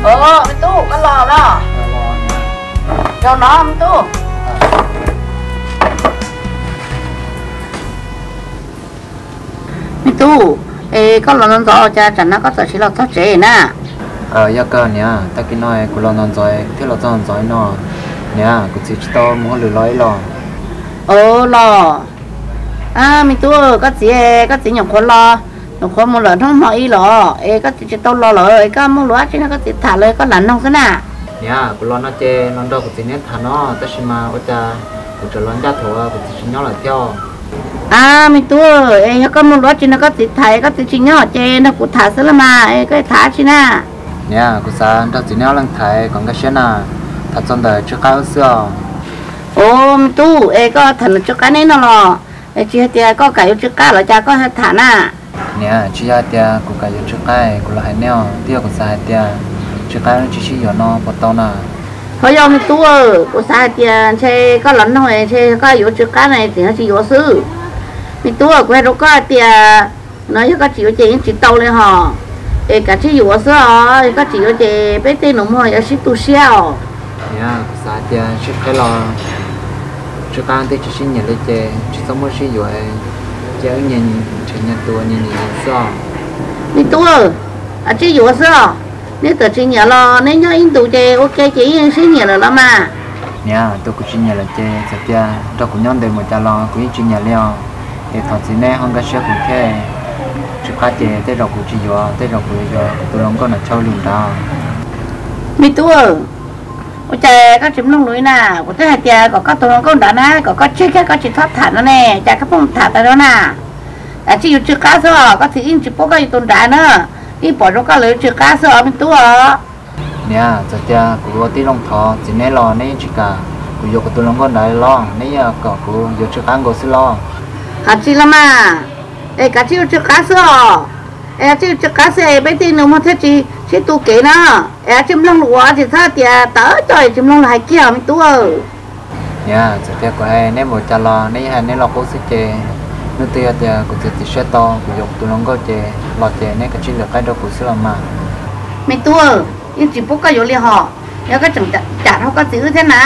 Me tub, koj los los? Zaum no me tub. Me tub, es koj los ntxov ntxov cas tsam no koj txawm tsiv los txog tsev na? Yog kawg niam, tag kis no kuv los ntxov ntxov thiab los txog ntxov no. Niam, kuv txiv tsis tau mus hauj lwm los ib los. Os, los. Me tub, koj txiv, koj txiv nyuam qhuav los, nyuam qhuav mus lawm hnub hmo ib los es koj txiv tsis tau los lawm es koj muaj lus dab tsi no koj txiv tham los koj lam noog xwb na. Niam, kuv los no ces los nrog kuv txiv neb tham no, tab sis mas ua cas kuv tseem los ncaj thaum kuv txiv tsis nyob lawm thiab. Os, me tub, es yog koj muaj lus dab tsi no koj txiv tham, koj txiv tsis nyob ces nrog kuv tham xwb los mas, es koj tham dab tsi na? Niam, kuv xav nrog txiv neb ob leeg tham kom nkag siab na, tham txog ntawm Tsw Qab xwb os. Os, me tub, es koj tham ntawm Tsw Qab neb no los? Es tsis hais tias koj kam yuav Tsw Qab los cas koj tham na? Niam, tsis yog hais tias kuv kam yuav Tsw Qab kuv los hais neb os, twb yog kuv xav hais tias Tsw Qab tsis sib yuav no puas tau na? Ho yog me tub, kuv xav hais tias ntshe koj los noog ntshe koj yuav Tsw Qab na tseem yog tsis yuav xwb. Me tub, kuv hais rau koj hais tias no yog koj tsis yuav ces yeej tsis tau li hos, es kav tsij yuav xwb os, yog koj tsis yuav ces peb tej nus muag yuav sib tu siab os. Niam, kuv xav hais tias sib qheb los Tsw Qab twb tsis sib nyiam li ces tsis txhob muab sib yuav, ces wb nyias nyias tus nyias nyiam xwb os. Me tub, kav tsij yuav xwb os, neb txawm tsis nyiam los neb nyob ib ntus ces ua ke ces yeej sib nyiam lawm los mas. Niam, tus kuv tsis nyiam lawm ces txawm tias nrog kuv nyob ntev mus cas los kuv yeej tsis nyiam li os, es thov txiv neb ho nkag siab kuv thiab. Tsw Qab ces tej zaum kuv tsis yuav, tej zaum kuv yuav kuv tus hluas nkauj nram chaw lwm nrad. Me tub, ua cas koj tsis mloog lus li na? Kuv twb hais tias kom koj tus hluas nkauj nrad na, kom koj tseg kiag koj tsis txhob tham no ne, cas koj pheej tham tas zog na? Kav tsij yuav Tsw Qab xwb os, koj txiv yeej tsis pub koj yuav tus nrad na, yeej pom zoo koj lawv yuav Tsw Qab xwb os me tub os. Niam, txawm tias kuv ua tib zoo thov txiv neb los neb yeej tsis kam kuv yuav kuv tus hluas nkauj nrad los, neb yeej kom kuv yuav Tsw Qab nkaus xwb los? Hais tsis los mas, es kav tsij yuav Tsw Qab xwb os. Es kav tsij yuav Tsw Qab xwb es peb tej nus muag thiaj tsis sib tu kev na. Es kav tsij mloog lus ua tsis txhob tias tawv coj es tsis mloog lus hais kiag me tub. Niam, txawm tias kuv hais neb npaum cas los neb yeej hais neb lo qub xwb ces, hnub twg yog tias kuv txiav txim siab tau kuv yuav kuv tus hluas nkauj ces los ces neb kav tsij lwm qaib rau kuv xwb los mas. Me tub, yeej tsis pub koj yuav li hos. Yog koj tseem cam rau koj txiv wb thiab na,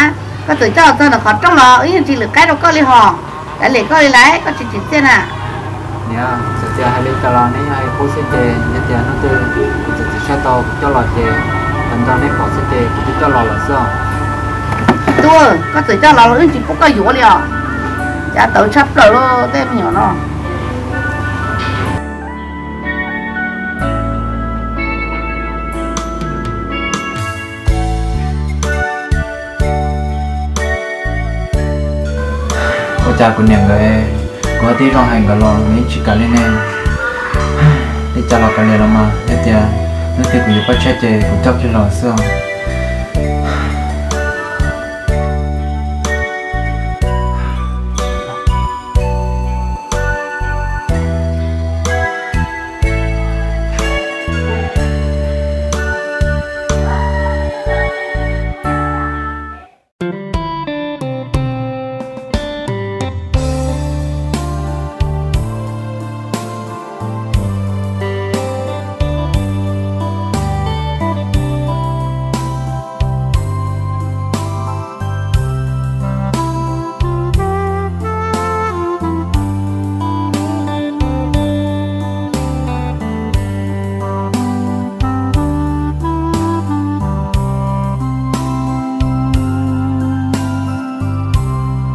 koj txawm coj txog ntawm qhov rooj los wb yeej tsis lwm qaib rau koj li hos. Kav liam koj li lawm, koj tsis tsim txiaj na. Niam, txawm tias hais li cas los neb yeej hais qub xwb ces, yog tias hnub twg kuv txiav txim siab tau kuv coj los ces, thaum ntawd neb pom xwb ces kuv twb coj los lawm xwb os. Tub, koj txawm coj los los wb yeej tsis pub koj yuav li os. Cas tawv tshaj plaws li tej me nyuam no. Ua cas kuv niam nkawd, kuv twb zoo hais nkawd los nkawd yeej tsis kam li ne. Li cas los kav liam los mas, yog tias hnub twg kuv yuav paj tshiab ces kuv coj kiag los xwb os.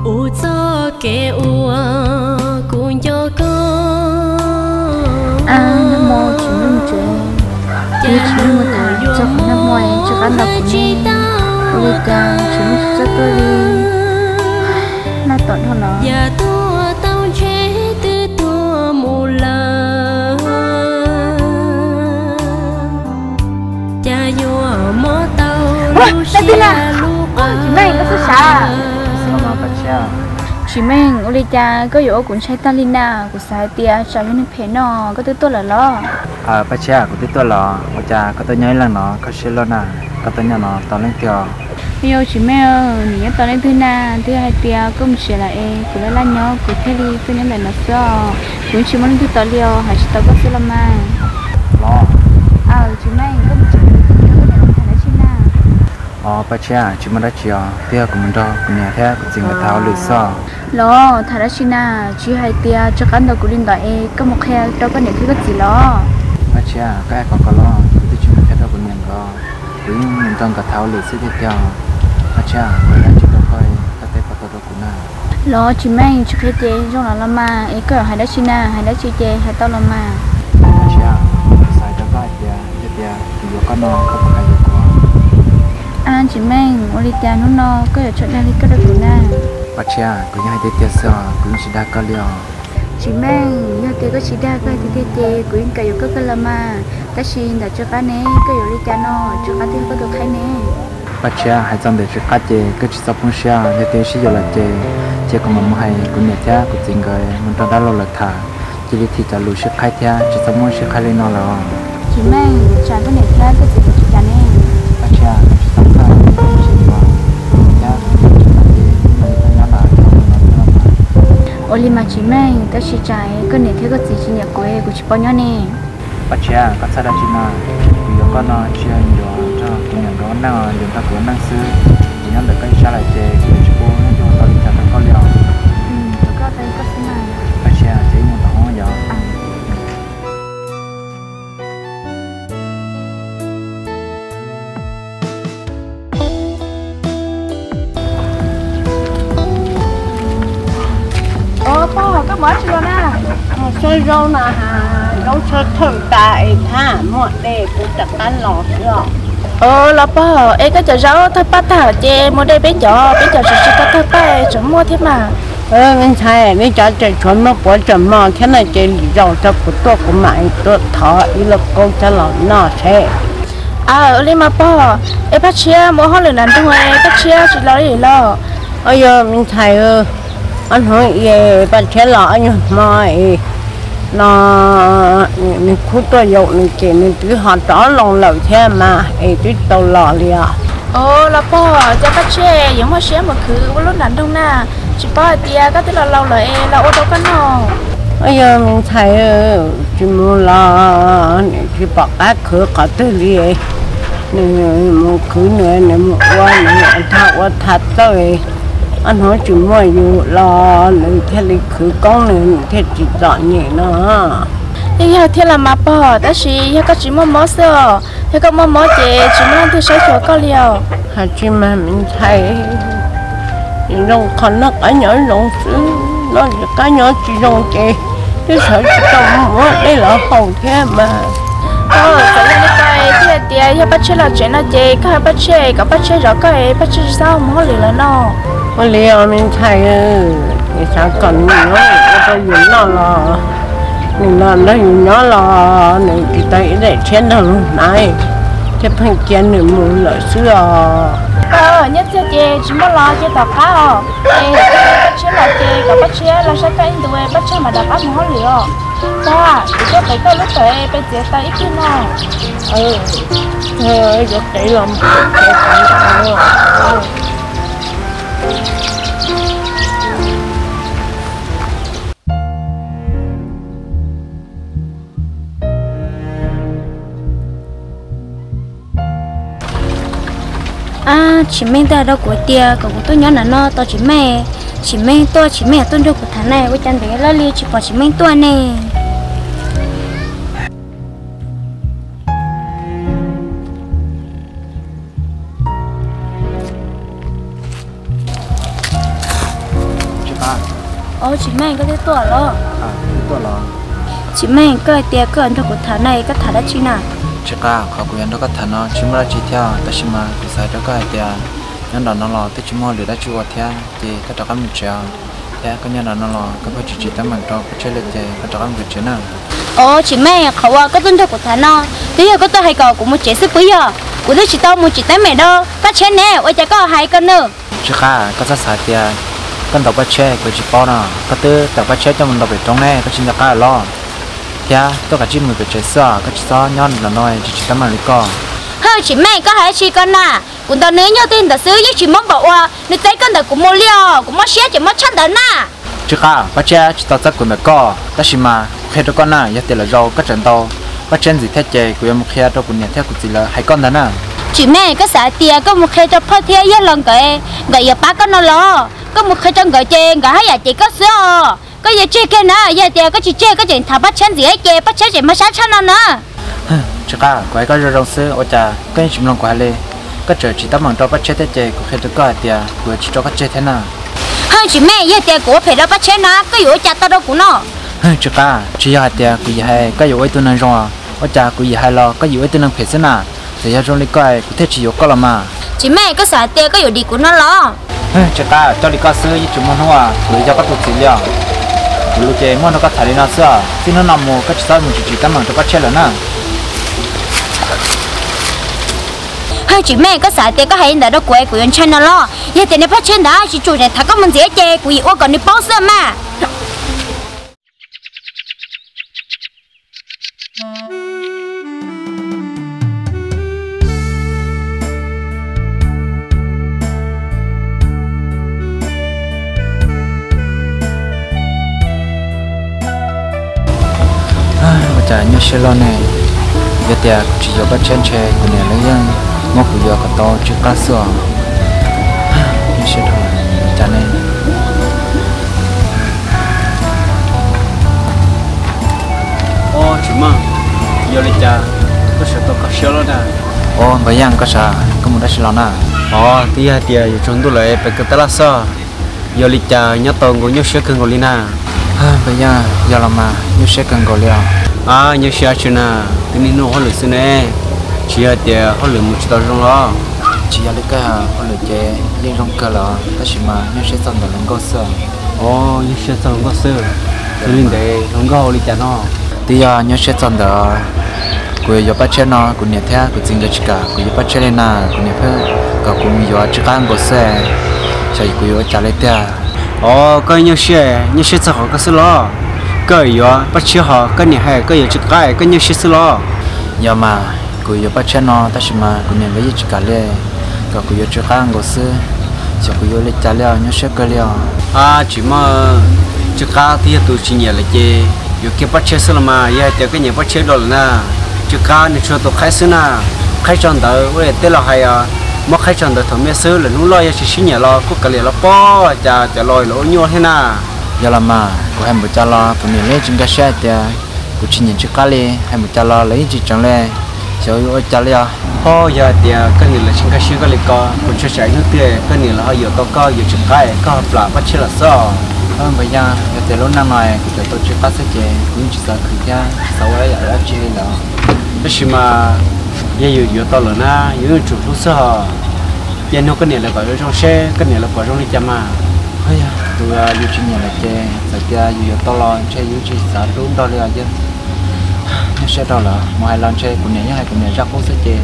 Ua txoj kev uas kuv nco koj, nag hmo tsis muaj tsev, kuv tsis muaj tham txog qhov nag hmo tsis qab nrog kuv ne, ua li cas tsis muaj txoj tuaj li, naj tom dhau los. Yam tuaj tau ntshe twb tuag mus lawm, cas yuav mob tau lub siab lub qhov. Tsis meej, ua li cas koj yuav ua kuv ntshai tag li na? Kuv xav hais tias tsam yog neeg phem no, koj twb tuaj lawm los? Paj Tshiab, kuv twb tuaj los, ua cas koj tuaj nyob ib leeg no kho siab luaj na, koj tuaj nyob no tos leej twg os? Yog tsis meej, nws nyob tos leej twg na, twb hais tias koj mus tsev lawm es kuv laj laj nyob kuv thiaj li tuaj nyob ntawm no xwb os. Kuv tsis muaj leej twg tos li os, hais tsis tau koj xwb los mas. Los. Tsis meej, koj mus tsev, koj niam los tham ntawd Os Paj Tshiab, tsis muaj dab tsi os, twb yog kuv mus nrog kuv niam thiab kuv txiv nkawd tham hauj lwm xwb os. Los tham dab tsi na, tsis hais tias tsis qab ntaus kuv li ntawd es koj mus qhia rau koj niam thiab koj txiv los? Paj Tshiab, koj hais qhov ko los, kuv twb tsis mus qhia rau kuv niam nkawd, kuv yeej mus nrog nkawd tham hauj lwm xwb tiag tiag. Paj Tshiab, kuv hais dab tsi rau koj, koj teb puas tau rau kuv na? Los Tsis Meej, tsis qhia ces zoo lawm los mas, es koj hais dab tsi na, hais dab tsi ces hais tau los mas. Paj Tshiab, kuv xav hais rau koj hais tias, yog tias kuv yuav koj no koj puas kam yuav kuv? Ab Tsis Meej, ua li cas hnub no koj yuav tso dag li koj rau kuv na? Paj Tshiab, kuv yeej hais tiag tiag xwb os, kuv yeej tsis dag koj li os. Tsis Meej, yog tias koj tsis dag, koj hais tiag tiag ces kuv yeej kam yuav koj kawg los mas. Tab sis ntawm Tsis Qab ne, koj yuav li cas no, Tsis Qab twb yog koj tus qhaib ne. Paj Tshiab, hais txog ntawm Tsis Qab ces koj tsis txhob poob siab, yog tias sib yuav lawm ces cia kuv mam mus hais kuv niam thiab kuv txiv nkawd mus nrog dab laug lawv tham, cia li thim cov lus sib qhaib thiab, tsis txhob muab sib qhaib li no lawm. Tsis Meej, tsam koj niam thiab koj txiv nkawd tsis kam ne. Paj Tshiab, koj tsis txhob qhia, kuv tsis yuav, kuv niam thiab kuv txiv nkawd tsis kam ces kuv mam li tuaj nyob nram koj no thiab los mas. Ua li mas Tsis Meej, tab sis tsam koj niam thiab koj txiv tsis nyiam kuv, kuv tsis paub nyob ne. Paj Tshiab, koj txhawj dab tsi no? Kuv yuav koj no tsis yog yuav nrog kuv niam nkawd ua neej, yuav nrog kuv ua neej xwb. Kuv nyob ntawm koj ib sab lawm ces kuv yuav tsis pub nyob ua tau li cas rau koj li os. Paj Tshiab, ces ib mus tom hoob yos. Os, pog, koj mus dab tsi los na? Mus xyuas zaub no, zaub tshawb thawj tas es thab muaj dej kuv rov qab los xwb os. Los pog, es koj cov zaub thawj paj tag ces mus de peb cov, peb cov tseem tsis tau thawj paj tseem muaj thiab mas. Me ntxhais, nej cov tseem tshuav muaj puav tseem mos thiab no ces lwm zaus tso kuv tuaj kuv mam tuaj thov ib lauj kaub coj los noj seb. Aw, ua li mas pog, es Paj Tshiab mus ua hauj lwm nram nroog es Paj Tshiab tsis los li los? Yog me ntxhais, ob hnub es Paj Tshiab los ob nyuag hmo es no nws khub tuaj yaum nws ces nws twb ho rov loo lawm thiab mas es twb tau los li os. Os, los pog, cas Paj Tshiab yuav muaj siab mus khwv ua lub nram nroog na? Tsis paub hais tias koj twb los laus lawm es los ua rau koj noj. Yog me ntxhais, tsis mus los nws tsis pom qab khwv qhov twg li. Nws mus khwv nws, nws mus ua nws thaj ua thaj txawj, ob hnub tsis muaj yus los nws thiaj li khwv koob nws, nws thiaj tsis txom nyem no. Yeej yog thiab los mas pog, tab sis yog koj tsis muaj mob xwb os, yog koj muaj mob ces tsis muaj leej twg saib xyuas koj li os. Hais tsis mas me ntxhais, tsis zoo qhov noj qab nyob zoo xwb, noj tsis qab nyob tsis zoo ces twb sawv tsis tau muab dej los haus thiab mas. Txawm yog li ko, twb hais tias yog Paj Tshiab los tsev no ces koj hais Paj Tshiab kom Paj Tshiab zov koj es Paj Tshiab tsis txhob mus hauj lwm lawm no. Ua li os me ntxhais, es xav kom nws nyob ua rau yus noj los nws los nrog yus nyob los nws tsis tau ib daim tshiab nrog lus hnav, thiaj pheej cia nws mus lawm xwb os. Nyob txiag ces tsis muaj los cia tom qab os. Es Paj Tshiab los ces kom Paj Tshiab los saib koj ib ntus, Paj Tshiab mam rov qab mus hauj lwm os. Pog, kuv tuaj qev koj lub tawm pes txiav tau ib kig no. Yuav qev los mus Ab, Tsis Meej twb hais rau kuv tias kom kuv tuaj nyob nram no tos Tsis Meej. Tsis Meej tuaj, Tsis Meej tuaj nrog kuv tham na, ua cas ntev lawm li tsis pom Tsis Meej tuaj ne? Tsis Qab. Os, Tsis Meej, koj twb tuaj los? Tsis Meej, koj hais tias koj nrog kuv tham na, koj tham dab tsi na? Tsis Qab, qhov kuv yuav nrog koj tham no tsis muaj dab tsi thiab, tab sis mas kuv xav hais rau koj hais tias nyob nram no los twb tsis muaj hauj lwm dab tsi ua thiab, ces koj rov qab mus tsev os. Thiab koj nyob nram no los koj pheej tsis tsim teeb meem rau Paj Tshiab li ces koj rov qab mus tsev na. Os, Tsis Meej, qhov uas koj tuaj nrog kuv tham no, twb yog koj tuaj hais kom kuv mus tsev xwb puas yog? Kuv twb tsis tau mus tsim teeb meem rau Paj Tshiab ne, ua cas koj hais ko na? Tsis Qab, koj txhob xav tias koj ntaus Paj Tshiab kuv tsis paub no, koj twb tawm Paj Tshiab coj mus ntaus pem roob ne, koj tsis nco qab los? Thiab tuaj kav tsij mus pem tsev xwb os, koj tsis txhob nyob nram no tsis tsim teeb meem li koj. Hwj, Tsis Meej, koj hais dab tsi ko na? Kuv ntaus nws ib nyuag twg ntawd xwb yeej tsis mob npaum uas nws teb koj ntawm kuv mus li os, kuv mob siab ces mob tshaj ntawd na. Tsis Qab, Paj Tshiab tsis tau txeeb kuv ntawm koj, tab sis mas kuv qhia rau koj na, yog tias lwm zaus koj tseem ntaus Paj Tshiab ntxiv thiab ces kuv yuav mus qhia rau kuv niam thiab kuv txiv lawv hais koj ntag na. Tsis Mej, koj xav hais tias koj mus qhia rau phauj thiab yawg laus nkawd, nkawd yuav pab koj no los? Koj mus qhia rau nkawd ces nkawd haj yam cem koj xwb os. Koj yuav tseg kiag na, yog hais tias koj tsis tseg koj tseem thov Paj Tshiab ntxiv ces Paj Tshiab tseem mob sab tshaj no na. Tsis Qab, kuv hais koj zoo zoo xwb ua cas koj yeej tsis mloog kuv hais li? Koj tseem tsis tab meem rau Paj Tshiab thiab ces kuv qhia rau koj hais tias kuv yuav tsis rau koj tseg thiab na. Hwj, Tsis Mej, yog tias kuv ua phem rau Paj Tshiab na koj yuav ua cas tau rau kuv no? Hwj, Tsis Qab, tsis yog hais tias kuv yim hais koj yuav ua ib tug neeg zoo os, ua cas kuv yim hais los koj yuav ua ib tug neeg phem xwb na. Txawm yog zoo li koj kuv thiaj tsis yuav koj los mas. Tsis Mej, koj xav hais tias koj yuav dim kuv no los? Hwj, Tsis Qab, coj li koj xwb yeej tsis muaj hnub uas kuv yuav yog koj tus txiv li os. Kuv lus ces muaj nrog koj tham li no xwb os, txij hnub no mus koj tsis txhob mus tsis tsis tab meem rau Paj Tshiab lawm na. Hwj, Tsis Mej, koj xav hais tias koj hais li ntawd rau kuv es kuv yuav ntshai no los? Yog tias niag Paj Tshiab ntawd tsis tsum tseem thov koj mus ntxiv ces kuv yim ua kom nws paub xwb mas. Ua cas nyuaj siab loj ne. Yog tias kuv tsis yuav Paj Tshiab ntshe kuv niam lawv yeej muab kuv yuav kom tau Tsis Qab xwb os. Nyuaj siab dhau lawm, ua cas ne? Ob, Tsis Mej, yog li cas koj sawv tau koj siab loj na? Ob, Npawg Yaj, koj sav koj mus dab tsi los na? Ob, twb yog hais tias yuav tsaus ntuj lawm peb kawm tab laj xwb. Yog li cas nyob tau nkaus nyuaj siab kawg nkaus li na? Npawg Yaj, yog los mas nyuaj siab kawg nkaus li os. Ab, nyuaj siab tsi na, twb niaj hnub hauj lwm xwb ne, tsis yog tias hauj lwm mus tsis tau zoo los? Tsis yog li koj, hauj lwm ces yeej zoo kawg los tab sis mas nyuaj siab txog ntawm hluas nkauj xwb. Ob, nyuaj siab txog hluas nkauj xwb. Yog li ntawd hluas nkauj hu li cas no? Twb yog nyuaj siab txog ntawm kuv yuav yuav Paj Tshiab no, kuv niam thiab kuv txiv nkawd tsis kam kuv yuav Paj Tshiab li na, kuv niam pheej kom kuv mus yuav Tsis Qab nkaus xwb. Xyov kuv yuav ua cas li tiag. Ob, koj nyuaj siab, nyuaj siab txog qhov koj xwb los? Koj yuav Paj Tshiab ho koj niam hais koj yuav Tsis Qab, koj nyuaj siab xwb los? Yog mas, kuv yuav Paj Tshiab no tab sis mas kuv niam nkawd yeej tsis kam li, kom kuv yuav Tsis Qab nkaus xwb. Xyov kuv yuav ua li cas li os, nyuaj siab kawg li os. Ab, Tsis Mej, Tsis Qab twb yog tus tsis nyiam lawm ces yuav kiag Paj Tshiab xwb los mas. Yog hais tias koj nyiam Paj Tshiab dua lawm na, Tsis Qab nws tsuas tus qhaib xwb na. Qhaib tso ntawd ua li tej laus hais os, muab qhaib tso ntawd thaum me xwb, lwm hnub loj yog tsis sib nyiam los kuj kav liam los pog, cas cov laus los ua nyuaj thiab na. Yog los mas, kuv hais npaum cas los kuv niam yeej tsis nkag siab hais tias kuv tsis nyiam Tsis Qab li, hais npaum cas los lawv yeej tsis tseev li. Xyov yuav ua cas li os. Ho yog hais tias koj niam lawv tsis nkag siab koj li ko, kuv ntshai tsam ib hnub twg koj niam lawv ho yuam tau koj yuav Tsis Qab es koj ho plam Paj Tshiab lawm xwb. Npawg Yaj, yog tias lub neej no kuv tsuas tau Tsis Qab xwb ces kuv yeej tsis xav khwv thiab tsis xav ua ib yam dab tsi li lawm. Tab sis mas yog yus yuav tau lawm na, yus yeej tsum hlub xwb hos. Ces nug koj niam lawv kom zoo seb koj niam lawv pom zoo li cas mas. Tus yus tsis nyiam lawm ces txawm tias yus yuav tau los ntshe yus tsis xav hlub nrog li os yawg. Nyuaj siab dhau lawm, mus hais los ntshe kuv niam yeej hais kuv niam zaj qub xwb ces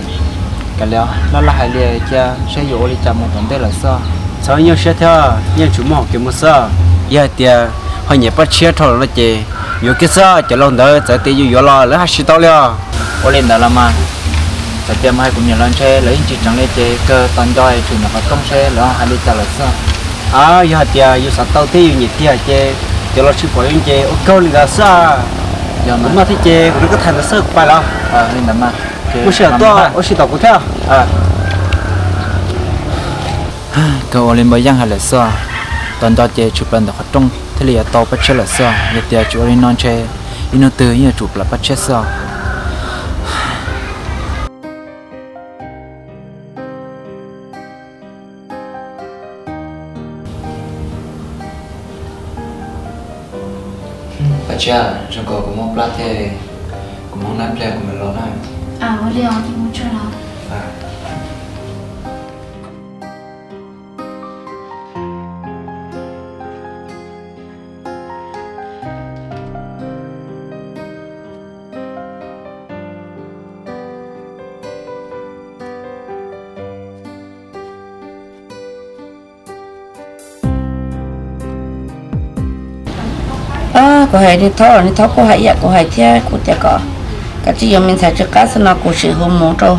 kav liam, laj laj hais li cia seb yuav ua li cas mus tom ntej lawm xwb. Txhob nyuaj siab thiab, yeej tsum muaj hom kev mus xwb. Yog hais tias ho nyiam Paj Tshiab dhau lawm no ces yuav kiag xwb, cov laus ntawd txawm tias yus yuav los lawv haj tsis tau li os. Ua li ntawd los mas, txawm tias mus hais kuv niam los ntshe lawv yeej tsis tseev li ces kawg tos nco es tshwm ntawm qhov rooj seb lawv hais li cas lawm xwb. Yog hais tias yus xav tau thiab yus nyiam tiag ces cov laus tsis pom zoo ces ua kawg li ntawd xwb. Kuv maj thiab ces kuv rov koj tham ntawd xwb kuv pais lawm. Ua si tuaj ua si tom kuv thiab. Kawg ua li Npawg Yeej hais lawm xwb, tos nco ces tshwm plaws ntawm qhov rooj thiaj li yuav tau Paj Tshiab lawm xwb. Yog tias tsis ua li no ntshe ib hnub twg yeej yuav tsum plam Paj Tshiab xwb. Paj Tshiab, zoo nkaus kuv mob plab thiab, kuv mus hoob nab pliag kuv mam los na. Kuv hais nws thaub los nws thaub kuj hais ib yam kuv hais thiab, kuv tias kom kav tsij yuav me ntxhais tsw qab xwb no kuv sim hu mus rau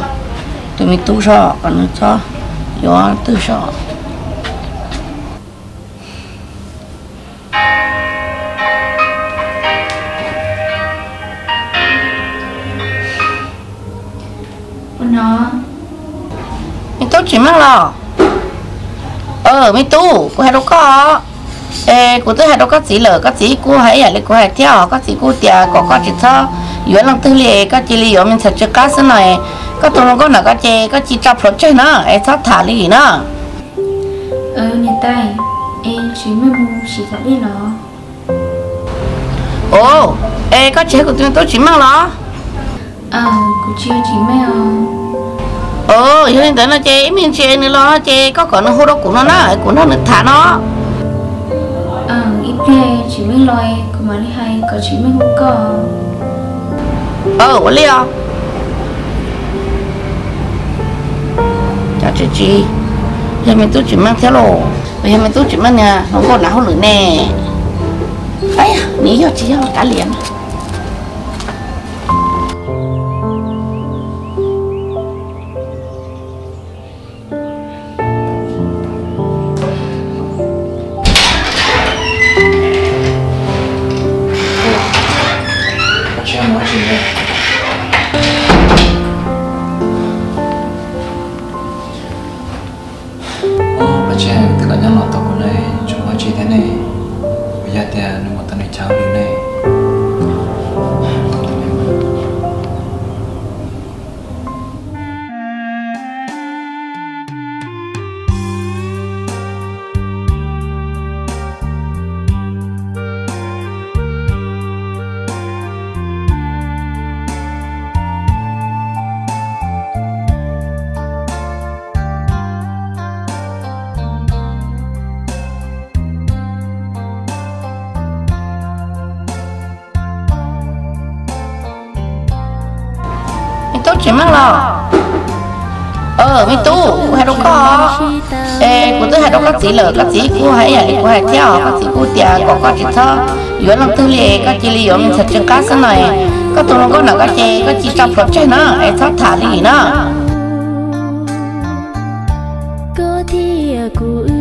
tus me tub soj kom nws txhob yuav twg soj. Ua no, Tsis meej los? Me tub, kuv hais rau koj, es kuv twb hais rau koj txiv lawm, koj txiv kuj hais ib yam li kuv hais thiab os. Koj txiv kuj tias kom koj tsis txhob yuav leej twg li, koj cia li yuav me ntxhais tsw qab xwb no. Koj tus hluas nkauj ntawm koj ces koj cia li tso plhuav tseg na, es txhob tham li na. Niam tais, es tsis meej mus sim tham dej los? Os, es koj tsis hais kuv tus me tub tsis meej los? Kuv tsis tsis meej. Yog li ntawd no ces ib me ntsis nws los no ces koj kom nws hu rau kuv no na, kuv nrog nws tham no. Ib pliag tsis meej los kuv mam li hais kom tsis meej hu koj. Ua li os. Cas tsis, yog me tub tsis meej thiab los? Yog me tub tsis meej niag hluas nkauj nav hauj lwm ne? Nws yog tsis yog kav liam. Paj Tseg twb los nyob los tau kuv ne, tsis muaj dab tsi thiab ne. Kuv yog tias nws mus tau nws chaw lwm ne. Me tub tsis meej los? Me tub, kuv hais rau koj, es kuv twb hais rau koj txiv lawm, koj txiv kuj hais ib yam li kuv hais thiab os. Koj txiv kuj tias kom koj tsis txhob yuav leej twg li, koj cia li yuav me ntxhais tsw qab xwb no. Koj tus hluas nkauj ntawm koj ces koj cia li tso plhuav tseg na, es txhob tham li na. Koj thiab kuv